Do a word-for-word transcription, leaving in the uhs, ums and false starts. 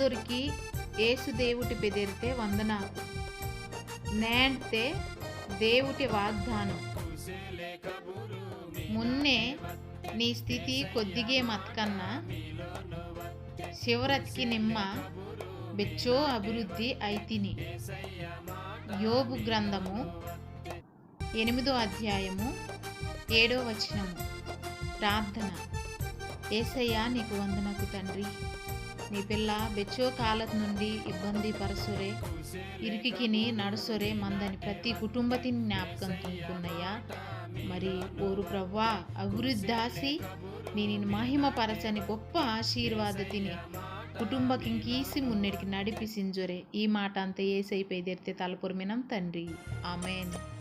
ఊరికి యేసు దేవుటి పెదిరితే వందనాకు. నేంటే దేవుటి వాగ్దానం. మున్నే నీ స్థితి కొద్దిగే మత్కన్నా చివరత్కి నిమ్మ బెచ్చో అభివృద్ధి అయితిని. యోబు గ్రంథము ఎనిమిదో అధ్యాయము ఏడో వచనము. ప్రార్థన. ఏసయ్యా, నీకు వందనకు తండ్రి. నీ పిల్ల బెచ్చో కాలత్ నుండి ఇబ్బంది పరసొరే, ఇరికికిని నడసొరే మందని ప్రతి కుటుంబతిని జ్ఞాపకం తుంకున్నయ్యా. మరి ఓరు ప్రభువా అభివృద్ధాసి నీ నిన్ను మహిమ పరచని గొప్ప ఆశీర్వాదతిని కుటుంబకింకీసి మున్నెడికి నడిపిసింజొరే. ఈ మాట అంత ఏసై పెదిరితే తలపురమినం తండ్రి. ఆమెన్.